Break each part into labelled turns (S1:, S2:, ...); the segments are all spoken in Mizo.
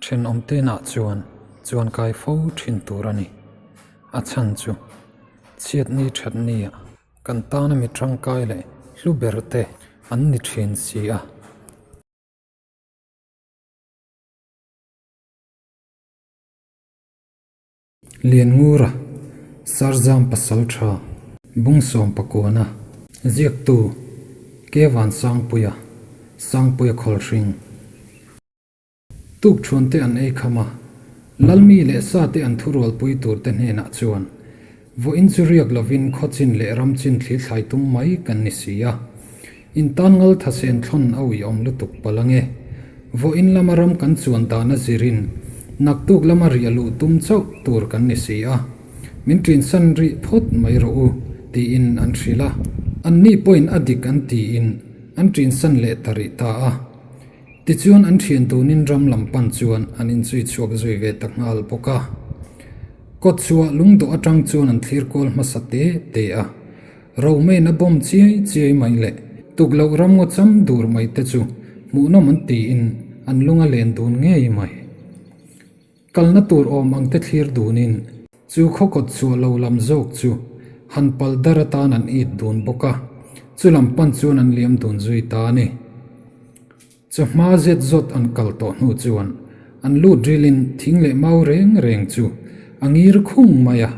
S1: Thenawmtenah chuan chuankai fo thin tur a ni. A chhan chu chhiatni thatnia kan tana mi tangkai leh hlu ber te an ni thin si a. Lianngura, Sarzam pasal tha, Bungsawm pakuana, Ziaktu, Kevan Sangpuia, Sangpuia Khawlhring. Tuk thuante an ei kham a, Lalmi leh Sate an thurualpui turte hnenah chuan, Vawiin chu riak lovin khawchin leh ramchin thli thlai tum mai kan ni si a. In tan ngal thasen thlawn a uiawm lutuk palh ange. Vawiin lama ram kan chuan dan a zirin naktuk lama riah luh tum chauh tur kan ni si a. Min ṭinsan rih phawt mai rawh u, tiin an hrilh a. Anni pawhin a dik an tiin an ṭinsan leh ta rih ta a. Tichuan an ṭhian tunin ram lam pan chuan an inzui chhuak zui ve ta nghal bawk a. Kawtchhuah lungdawh aṭang chuan an thlir kual hmasa te te a. Romain a bawm chiai chiai mai leh tukloh ramngaw cham dur mai te chu hmuhnawm an tiin an lung a len dun ngei mai. Kalna tur awm ang te thlir dunin chu khaw kawt chhuah lo lam zawk chu han pal dar atan an it dun bawk a, chu lam pan chuan an liam dun zui ta a ni. Chawhma zet zawt an kal tawh hnu chuan an lut rilin thing leh mau reng reng chu a ngir khung mai a.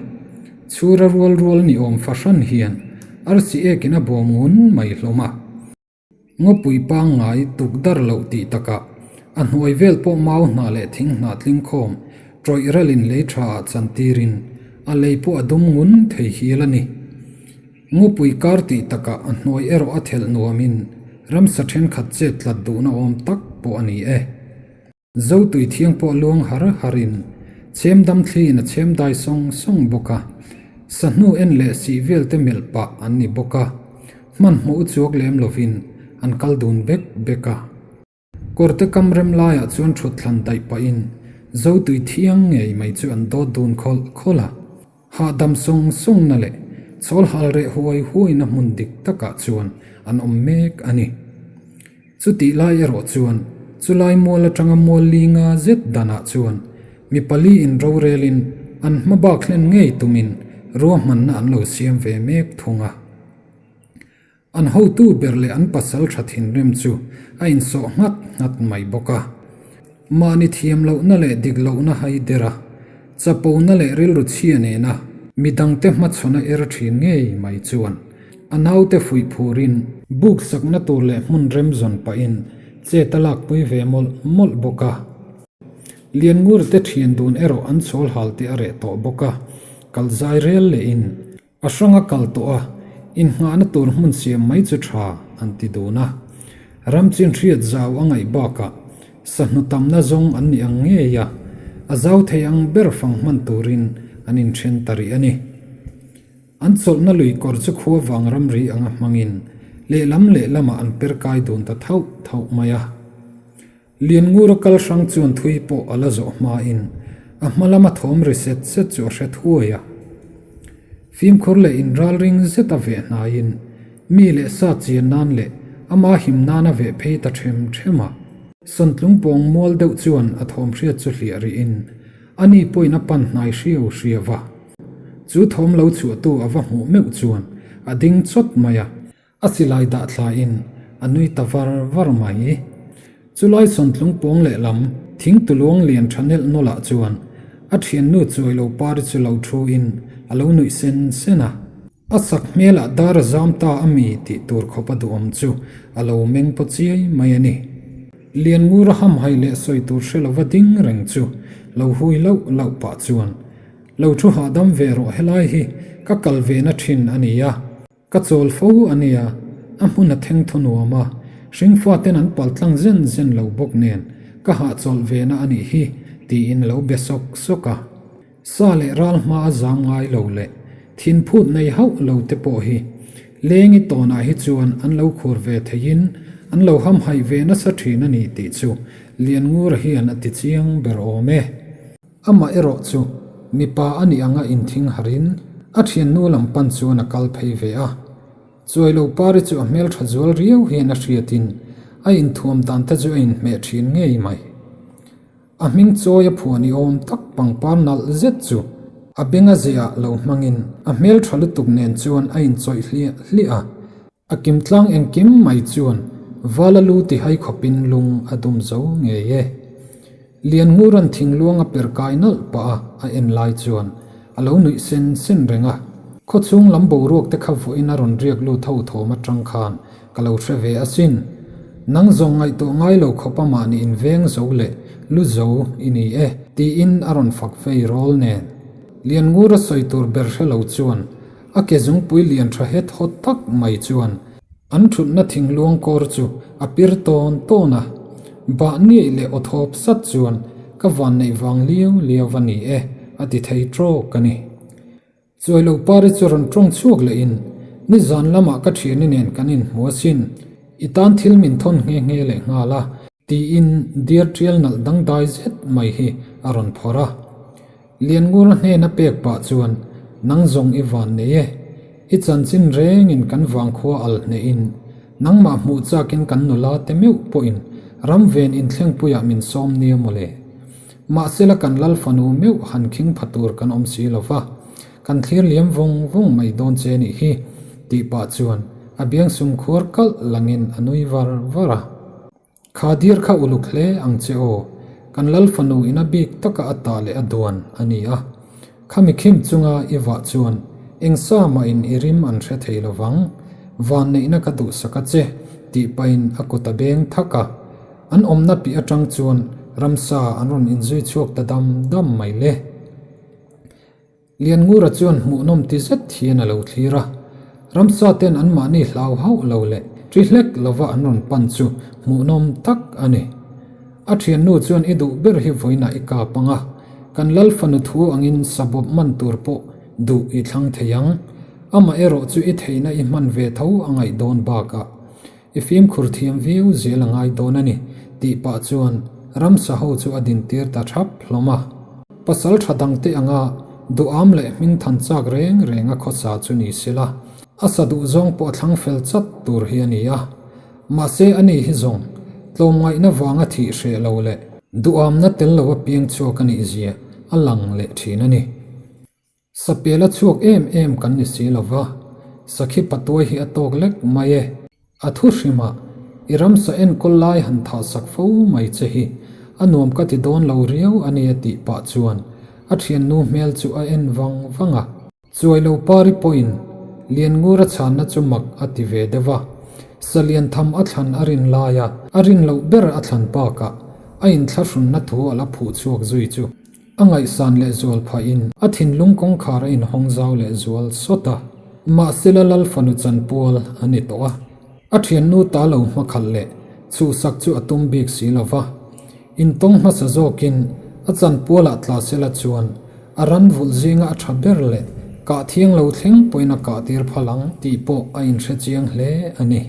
S1: Chhura rual rual ni awm fahran hian arsi ekin a bawm ngun mai hlawm a. Ngawpui pangngai tuk dar loh tih takah a hnuai vel pawh mau hnah leh thing hnah tling khawm tawih ralin lei tha ah chantirin a lei pawh a dum ngun thei hial a ni. Ngawpui kar tih takah a hnuai erawh a thelh nuamin ramsa thenkhat chet tlat duhna awm tak pawh a ni e. Zotui thiang pawh luang har harin chhem dam thliin a chhem dai sawng sawng bawk a, sahnu en leh sih vel te melh pah an ni bawk a, hmanhmawh u chuak lem lovin an kal dun bek bek a. Kawrte kam rem laiah chuan thut thlan daih pahin Zotui thiang ngei mai chu an dawt dun khawlh khawlh a. Hahdam sawng sawngna leh chawl hal reh huai huaina hmun dik takah chuan an awm mek a ni. Chutih lai erawh chuan chulai mual atanga mual li nga zet danah chuan mi pali in rorelin an hma bak hlen ngei tumin ruahmanna an lo siam ve mek thung a. An hotu ber leh an pasal tha thinrim chu a insawh nghat nghat mai bawk a. Mahni thiam lohna leh dik lohna hai der a, chapona leh rilru chhia nena midangte hmachhawn a er thin ngei mai chuan a naute fuih phurin buk sakna tur leh hmun rem zawn pahin chet a lakpui ve mawlh mawlh bawk a. Lianngurte thian dun erawh an chawl hal tih a reh tawh bawk a, kalzai rel lehin A hrang a kal tawh a, innghahna tur hmun siam mai chu tha an ti dun a. Ramchin hriat zau a ngaih bakah sahnu tamna zawng an ni ang ngei a, a zau thei ang ber fang hman turin an inthen ta rih a ni. An chawlhna lui kawr chu khua vang ramri anga hmangin lehlam lehlamah an per kai dun ta thauh thauh mai a. Lianngura kal hrang chuan thui pawh a la zawh hmain a hma lama thawm ri set set chu a hre thuai a. Fimkhur leh inralring zet a veh hnaiin mi leh sa chian nan leh ama him nan a veh phei ta ṭhem ṭhem a. Sawntlung pawng mual deuh chuan a thawm hriat chu hliah rihin ani pawhin a pan hnai hriau hriau a. Chu thawm lo chhuahtu a va hmuh meuh chuan a ding chawt mai a. A silai dah thlain a nui ta var var mai. Chulai sawntlung pawng lehlam thing tuluang lian tha nelh nawlh ah chuan a thiannu chuai lo pari chu lo thu in a lo nuih sen sen a. A sak hmelah dar a zam ta a mi tih tur khawp a duhawm chu a lo meng paw chiai mai a ni. Lianngura hamhai leh sawi tur hre lova ding reng chu lo hui lauh lauh pah chuan lo thu hahdam ve rawh helai hi ka kal ve na thin a ni a. Ka chawl fo a nia, a hmun a theng thaw nuam a, hringfa ten an pal tlang zen zen lo bawk nen ka hahchawlh ve na a nih hi tiin lo be sawk sawk a. Sa leh ral hma a zam ngai lo leh thin phut nei hauh lo te pawh hi lengi tawnah hi chuan an lo khur ve theiin an lo hamhaih ve nasa thin a ni tih chu Lianngura hian a ti chiang ber awm e. Amah erawh chu mipa a nih anga inthing harin a thiannu lam pan chuan a kal phei ve a. Chuailo pari chu a hmeltha zual riau hian a hriatin a inthuam dan te chu a inhmeh thin ngei mai. A hming chawi a phuah ni awm tak pangpar nalh zet chu a benga zehah lo hmangin a hmel tha lutuk nen chuan a inchawih hliah hliah a. A kimtlang engkim mai chuan vala lu tihai khawpin lung a dum zo ngei e. Lianngura'n thingluang a per kai nalh pah a a en lai chuan a lo nuih sen sen reng a. Khawchhung lam boruak te kha vawiin a rawn riak lut ho thawm atang khan ka lo hre ve asin. Nang zawng ngaihtuah ngai lo khawp a mahni inveng zo leh lu zo i ni e, tiin a rawn fak vei rawl nen. Lianngura sawi tur ber hre lo chuan a ke zungpui lian tha het hawt tak mai chuan an thutna thingluang kawr chu a pir tawn tawn a. Bah niaih leh aw thawp sat chuan ka vanneih vang liau liau a ni e, a ti thei trawk a ni. Chuailo pari chu rawn tawng chhuak lehin, Nizan lamah ka thiani nen kan inhmu asin, i tan thil min thawn nghe nghe leh nghal a, tiin deer tial nalh dangdai zet mai hi a rawn phawrh a. Lianngura hnena pek pah chuan, Nang zawng i van nei e, i chanchin rengin kan vangkhua al hnehin, nangmah hmuh chakin kan nula te meuh pawhin ram ven inthlengpuiah min sawm nia mawle. Mahsela kan lal fanu meuh han khing pha tur kan awm si lo va, kan thlir liam vawng vawng mai dawn che nih hi, tih pah chuan a biangsum khuar kalh langin a nui var var a. Kha dir kha uluk hle ang che aw, kan lal fanu ina bik taka a tah leh a duan a ni a. Khami khim chunga i vah chuan eng sa mahin i rim an hre thei lo vang, vanneihna ka duhsak a che, tih pahin a kut a beng thak a. An awmna piah atang chuan ramsa an rawn inzui chhuak ta dam dam mai le. Lianngura chuan hmuhnawm ti zet hian a lo thlir a, ramsa ten anmahni hlau hauh lo leh ṭi hlek lova an rawn pan chu hmuhnawm tak a ni. A thiannu chuan i duh ber hi vawiinah i kap ang a, kan lal fanu thu angin sabawp man tur pawh duh i thlang thei ang. Amaherawh chu i theihna i hman ve tho a ngaih dawn bakah I fimkhur thiam viau zel a ngai dawn a ni, tih pah chuan ramsa ho chu a dintir ta thap hlawm a. Pasal tha dangte anga duham leh hming than chak reng reng a khawsa chu ni sela, a sa duh zawng pawh a thlang fel chat tur hi a ni a. Mahse a ni hi zawng, tlawmngaihna vanga thih hreh lo leh duhamna tel lo a piang chhuak a nih zia a lang leh thin a ni. Sapel a chhuak em em kan ni si lo va, sakhi patuai hi a tawk lek mai e. A thu hrimah, i ramsa enkawl lai han thah sak fo mai che hi a nuam ka ti dawn lo riau a nia tih pah chuan a thiannu hmel chu a en vang vang a. Chuailo pari pawhin Lianngura chhanna chu mak a ti ve deuh a, Salian tham a thlan a rin laia a rin loh ber a thlan bakah a inthlahrunna thu a la phuh chhuak zui chu. A ngaihsan leh zual phahin a thinlung kawngkhar a inhawng zau leh zual sawt a. Mahsela Lal fanu chanpual a ni tawh a. A thiannu ta lo hmakhalh leh chhuhsak chu a tum bik si lo va. Intawng hmasa zawkin a chanpualah tla sela chuan a ran vulh zinga a tha ber leh kah thiang lo thleng pawhin a kah tir phal ang tih pawh a inhre chiang hle a ni.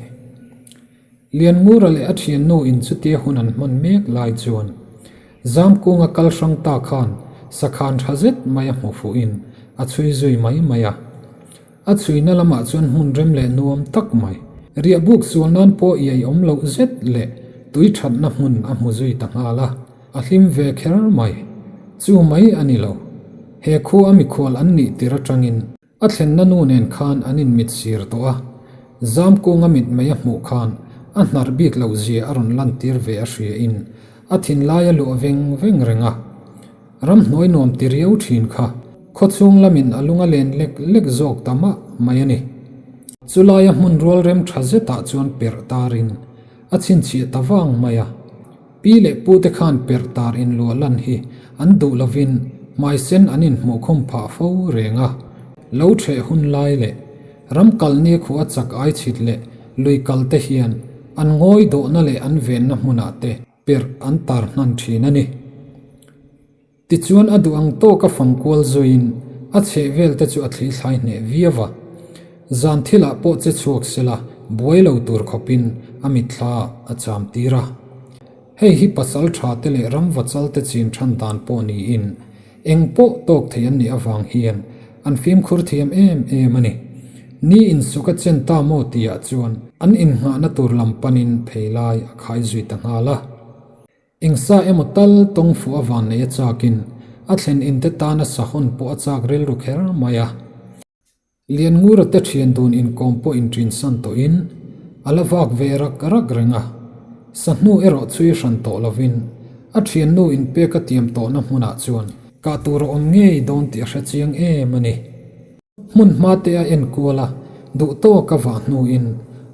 S1: Lianngura leh a thiannu in chutia hun an hman mek lai chuan Zamkunga kal hrang ta khan sakhan tha zet mai a hmu fuhin a chhui zui mai mai a. A chhuina lamah chuan hmun rem leh nuam tak mai, riahbuk sual nan pawh iai awm loh zet leh tui thatna hmun a hmu zui ta nghal a, a hlim ve kher mai. Chu mai a ni lo. He khu a mikhual an nih tir atangin A thlenna nu nen khan an inmit sir tawh a, Zamkunga mit mai a hmuh khan a hnar bik loh zia a rawn lantir ve a hria in a thinlai a luah veng veng reng a. Ramhnuai nuam ti riau thin kha khawchhung lamin a lung a len lek lek zawk ta mah mai a ni. Chulaia hmun rual rem tha zetah chuan perh tarin a chhinchhiah ta vang mai a. Pi leh pute khan perh tar inluah lan hi an duh lovin hmaisen an inhmuh khum phah fo reng a. Lo ṭheh hun lai leh ram kal ni khu a chak ai chhit leh lui kal te hian an ngawi dawhna leh an venna hmunah te perh an tar hnan ṭhin a ni. Tichuan a duh ang tawka fang kual zuiin a chheh vel te chu a thli thlai hneh viau a. Zan thilah pawh che chhuak sela buai lo tur khawpin a mitthla a cham tir a. Hei hi pasal tha te leh ramva chal te chin than dan pawh niin eng pawh tawk thei an nih avang hian an fimkhur thiam em em a ni. Ni insuk a chen ta maw tihah chuan an innghahna tur lam panin phei lai a khai zui ta nghal a. Eng sa emaw tal tawng fuh a van nei a chakin a thlen in te tana sahawn pawh a chak rilru kher mai a. Lianngura te thian dun inkawm pawh inṭinsan tawhin a la vak ve rak rak reng a. Sahnu erawh chhui hran tawh lovin a thiannu inpek a tiam tawhna hmunah chuan kah tur a awm ngei dawn tih a hre chiang em a ni. Hmun hma te a en kual a, duh tawk a vah hnuin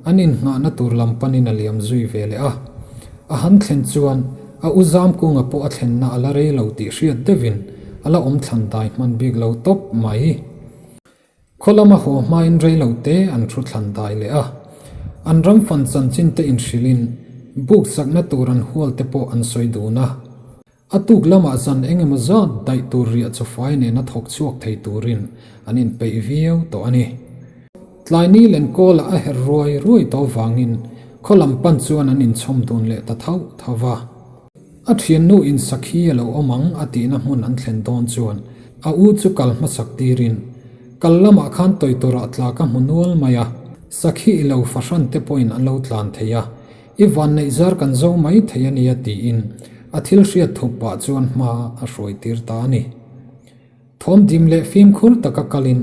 S1: an innghahna tur lam panin a liam zui ve leh a. A han thlen chuan a u Zamkunga pawh a thlenna a la rei lo tih hriat deuhin a la awm thlan dai hman bik lo tawp mai. Khaw lama haw hmain rei lo te an thu thlan dai leh a. An ram fan chanchin te inhrilhin buk sakna tur an hual te pawh an sawi dun a. A tuk lamah zan eng emaw zat daih tur riah chawfai nena thawk chhuak thei turin an inpeih viau tawh a ni. Tlai ni lenkawlah a herh ruai ruai tawh vangin khaw lam pan chuan an inchhawm dun leh ta thauh thauh va. A thiannu in sakhi a lo awm ang a tihna hmun an thlen dawn chuan a u chu kal hmasak tirin kal lamah khan tawi turah tla ka hmu nual mai a, sakhi i lo fahran te pawhin an lo tlan thei a, I vanneih zar kan zo mai thei a nia tiin a thil hriat thup pah chuan hma a hruai tir ta a ni. Thawm dim leh fimkhur taka kalin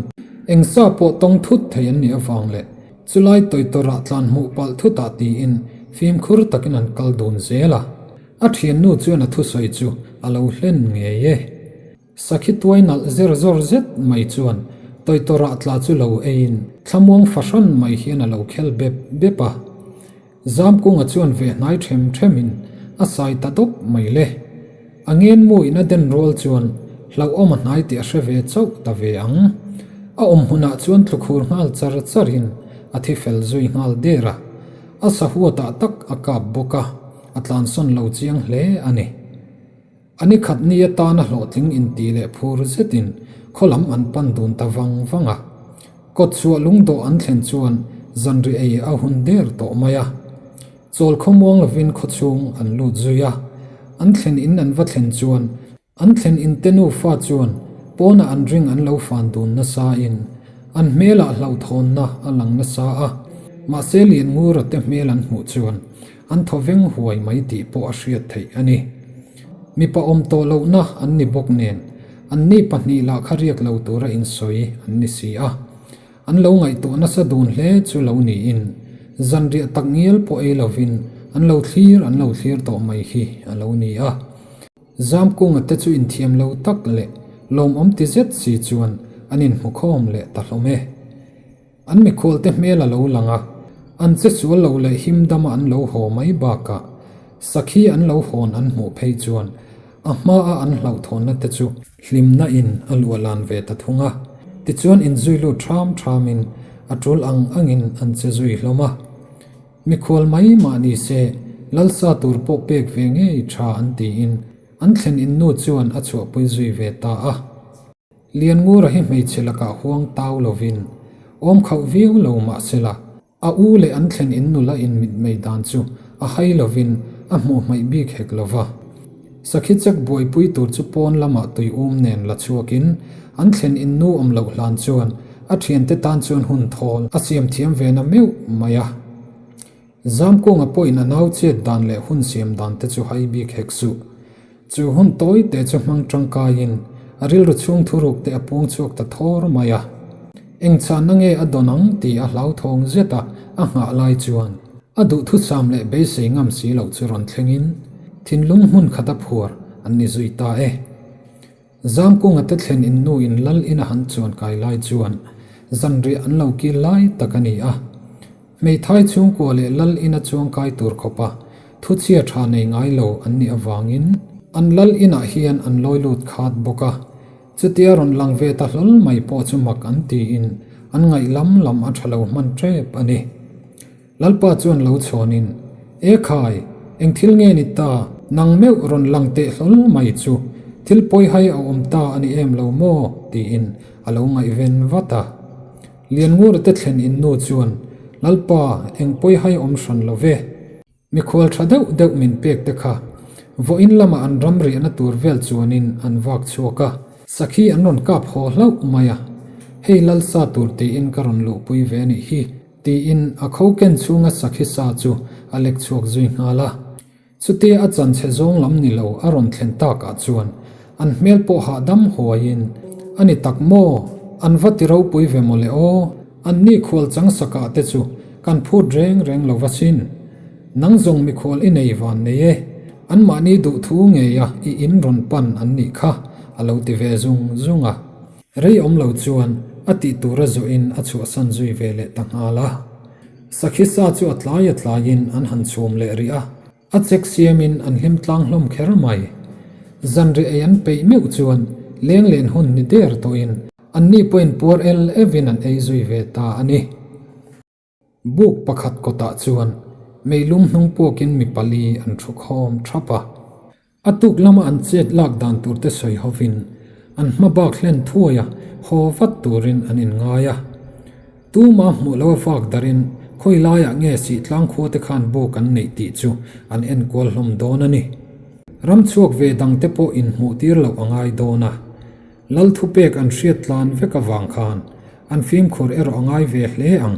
S1: eng sa pawh tawng thut thei an nih avang leh chulai tawitawrah tlan hmuh palh thutah tiin fimkhur takin an kal dun zel a. A thiannu chuan a thusawi chu a lo hlen ngei e. Sakhi tuai nalh zer zawr zet mai chuan tawitawrah tla chu lo eiin thlamuang fahran mai hian a lo khel bep bep a. Zamkunga chuan ve hnai them themin a sai ta dawp mai le. A ngenmu in a den rual chuan hlauhawm a hnai tih a hre ve chauh ta ve ang. A awm hmunah chuan tlukhur nghal char charin a thi fel zui nghal der a. A sahuatah tak a kap bawk a, a tlansawn lo chiang hle a ni. A ni khat ni atana hlawhtling inti leh phur zetin khaw lam an pan dun ta vang vang a. Kawt chhuah lungdawh an thlen chuan zanri ei a hun der tawh mai a. Chawl khawmuang lovin khaw chhung an lut zui a. An thlen in an va thlen chuan an thlen in te nufa chuan pawnah an ring an lo fan dun nasa in an hmelah hlauhthawnna a lang nasa a. Mahse Lianngura te hmel an hmuh chuan An thaw veng huai mai tih pawh a hriat theih a ni. Mipa awm tawh lohna an ni bawk nen, anni pahnih lah kha riak lo tura insawi an ni si a. An lo ngaihtuah nasa dun hle chu lo niin, zanriah tak ngial pawh ei lovin an lo thlir an lo thlir tawh mai hi a lo ni a. Zamkunga te chu inthiam lo tak leh lawmawm ti zet si chuan an inhmukhawm leh ta hlawm e. An mikhualte hmel a lo lang a, an che sual lo leh him dama an lo haw mai bakah sakhi an lo hawn an hmuh phei chuan a hmaa an hlauhthawnna te chu hlimna in a luahlan ve ta thung a. Tichuan inzui lut ṭham ṭhamin a ṭul ang angin an che zui hlawm a. Mikhual mai mah ni se lalsa tur pawh pek ve ngei ṭha an tiin an thlen innu chuan a chhuahpui zui ve ta a. Lianngura hi hmeichhe lakah huang tau lovin awm khauh viau lo mah sela, a u leh an thlen in nula in mitmei dan chu a hai lovin a hmuh hmaih bik hek lo va. Sakhi chek buaipui tur chu pawn lamah tui um nen la chhuakin an thlen in nu awm loh hlan chuan a thiante tan chuan hun thawl a siam thiam ve na meuh mai a. Zamkunga pawhin a nau chet dan leh hun siam dan te chu hai bik hek suh. Chu hun tawi te chu hmang tangkaiin a rilru chhung thuruk te a puang chhuak ta thawr mai a. Eng chhanna nge a dawn ang tih a hlauthawng zet a, a nghah lai chuan a duhthusam leh beisei ngam si loh chu rawn thlengin thinlung hmun khat a phuar an ni zui ta e. Zamkunga te thlen in nu in lal in a han chuan kai lai chuan zanriah an lo kil lai tak a ni a. Hmeithai chhungkua leh lal ina chuang kai tur khawpa thuchhia tha nei ngai lo an nih avangin an lal inah hian an lawi lut khat bawk a. Chutia rawn lang ve ta hlawl mai pawh chu mak an tiin an ngaih lam lam a tha lo hman tep a ni. Lalpa chuan lo chhawnin, E khai, eng thil nge ni ta, nang meuh rawn lang teh hlawl mai chu thil pawihai a awm ta a ni em lo maw? tiin a lo ngaihven vat a. Lianngura te thlen in nu chuan, Lalpa, eng pawihai awm hran lo ve. Mikhual tha deuh deuh min pek te kha. Vawiin lamah an ram riahna tur vel chuanin an vak chhuak a, sakhi an rawn kap haw hlauh mai a. Hei lalsa tur tiin ka rawn luhpui ve a nih hi, tiin a kho ken chhunga sakhi sa chu a lek chhuak zui nghal a. Chutia a chanchhe zawng lam ni lo a rawn thlen takah chuan an hmel pawh hahdam huaiin, A ni tak maw? An va ti ropui ve mawle aw? Anni khual chang sakah te chu kan phut reng reng lo va sin. Nang zawng mikhual i nei van nei e. Anmahni duhthu ngeia i in rawn pan an nih kha, a lo ti ve zung zung a. Rei awm lo chuan a tih tura zawhin a chhuahsan zui ve leh ta nghal a. Sakhi sa chu a tlai a tlaiin an han chhum leh rih a, a chek siamin an hlim tlang hlawm kher mai. Zanriah ei an peih meuh chuan leng len hun ni der tawhin anni pawhin puar el evin an ei zui ve ta a ni. Buk pakhat kawtah chuan meilum hnung puakin mi pali an thu khawm thap a. A tuk lama an chet lak dan tur te sawi hovin an hma bak hlen thuai a, haw vat turin an inngai a. Tuma hmuh lo a vak darin khawi laiah nge Sihtlang khua te khan buk an neih tih chu an enkual hlawm dawn a ni. Ram chhuak ve dang te pawh inhmuh tir loh a ngai dawn a. Lal thupek an hriat tlan vek avang khan an fimkhur erawh a ngai ve hle ang.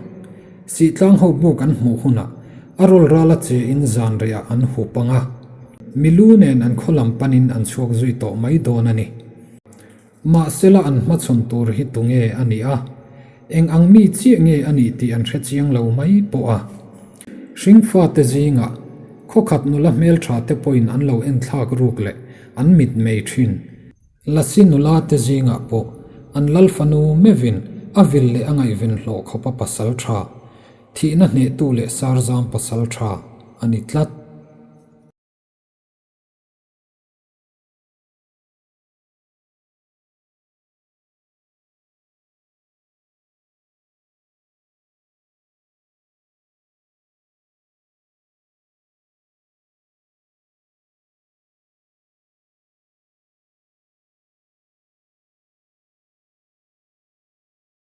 S1: Sihtlang ho buk an hmuh hunah a rawl ral a che in zan rehah an hup ang a, milu nen an khaw lam panin an chhuak zui tawh mai dawn a ni. Mahsela an hmachhawn tur hi tunge a nih a, eng ang mi chiah nge a nih tih an hre chiang lo mai pawh a. Hringfate zingah khawkhat nula hmeltha te pawhin an lo enthlak ruk leh an mitmei thin. Lasi nula te zingah pawh an lal fanu meuhin a vil leh a ngaihven hlawh khawpa pasal tha, thihna hnehtu leh sarzam pasal tha a ni tlat.